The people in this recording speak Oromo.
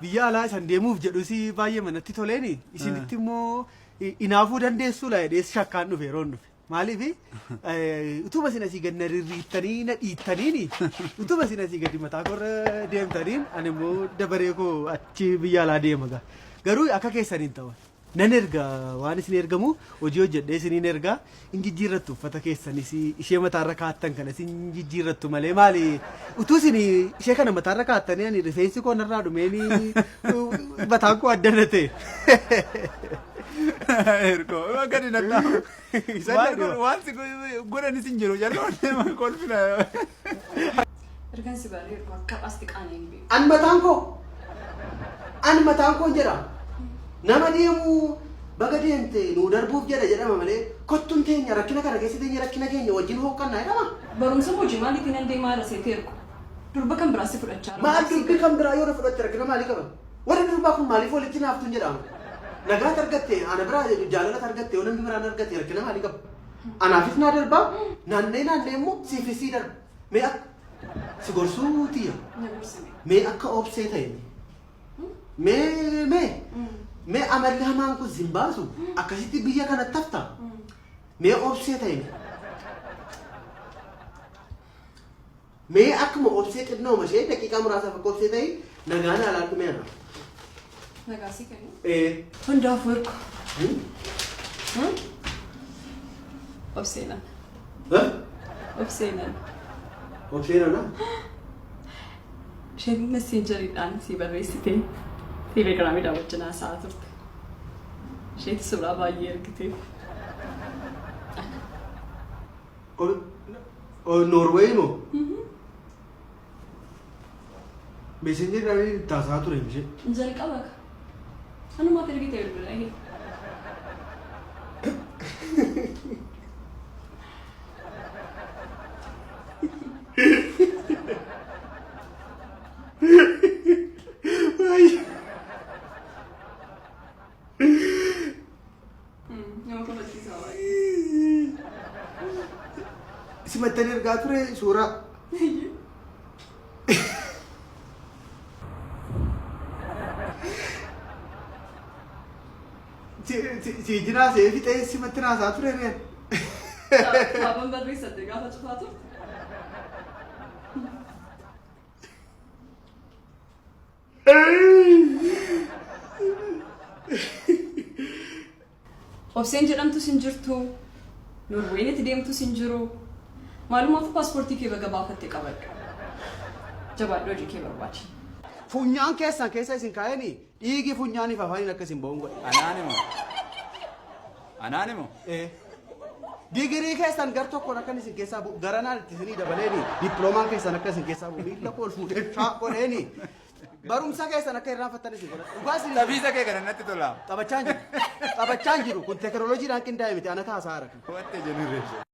Biyya alaa isan deemuuf jedhus baay'ee manatti toleeni isinitti immoo inaafuu dandeessuu laa jedhees shakkaan dhufe yeroon dhufe. Maaliif utuma isin asii gad na rirriittanii na dhiittaniini utuma isin asii gadi mataa koorra deemtaniin ani immoo dabaree koo achi biyya alaa deema gaa. Garuu akka keessan hin ta'u. Nan erga waan isin ergamu hojii hojjedhee isiniin erga in jijjiirrattu uffata keessanis ishee mataarra kaattan kana isin jijjiirrattu malee maali utuu isin ishee kana mataarra kaattanii ani rifeensi koo narraa dhumeeni mataan koo addana ta'e. Ergo gadi nadhaa. Isaan Waan dhadhiba. waan si godhanis hin jiru jalloon kolfina. Ergan si baree ergo akka phaasti qaanii hin beeku. An mataan koo an mataan koo jedha nama deemuu baga deemte nuu darbuuf jedha jedhama malee kottuun teenya rakkina kana keessa teenya rakkina keenya wajjin hooqqannaa jedhama. Barumsa hojii maaliitiin nan deemaa irra seetee ergo. Durba kan biraa si fudhachaa jira. Maal durbi kan biraa yoo na fudhatte rakkina maalii qaba? Warri durbaa kun maaliif walitti naaftuun jedhama? Nagaat argatte ana biraa jaalalat argatte yoo namni biraan argate rakkina maalii qaba? Anaafis naa darbaa naannee naannee immoo siifis sii darba. Mee akka si gorsuu tiyya. Na gorsime. Mee akka obsee ta'e. Mee mee mee amalli hamaan kun sin baasu akkasitti biyya kanatti hafta. Mee obsee ta'e. Mee akkuma obsee xinnooma ishee daqiiqaa muraasaaf akka obsee ta'e nagaa naa laadhu mee ana. Nagaa si kennu. Ee. Hundaafuu ergo. Obseenan. Obseenan. Obsee nana. Isheen messenjeriidhaan si barreessitee telegiraamiidhaan wajjin haasa'aa turte. Isheetti suuraa baay'ee ergitee. Noorweey moo? Messenjeriidhaan itti haasa'aa ture ishee. Jalqaba ka. Anumaaf ergite bilbila ishee. Nama kofalchiisaa baay'ee. Simattanii ergaa ture suuraa. Si jinaa see fixee simatti naasaa ture reen. Kaaban barreessatte gaafa cufaa turte. Obseen jedhamtus hin jirtu. Norween itti deemtus hin jiru. Maalumaafuu paaspoortii kee baga baafatte qabadhu. Jabaadhu hojii kee barbaadi. Funyaan keessan keessa isin kaa'eni dhiigi funyaaniif afaaniin akka isin ba'uun godhe. Anaan imo. Anaan imo. Ee. Digirii keessan gar tokkoon akkan isin keessaa bu'u garanaan itti isinii dabaleeni dippiloomaan keessan akka isin keessaa bu'u miilla koo ol fuudhee shaa godheeni barumsa keessan akka irraanfattan isin godha. Dhugaa isin Tabiisa kee kana natti tola. taphachaa hin jiru. Taphachaa hin jiru. Kun teekinooloojiidhaan qindaa'e miti ana taasaa haara. What a generation.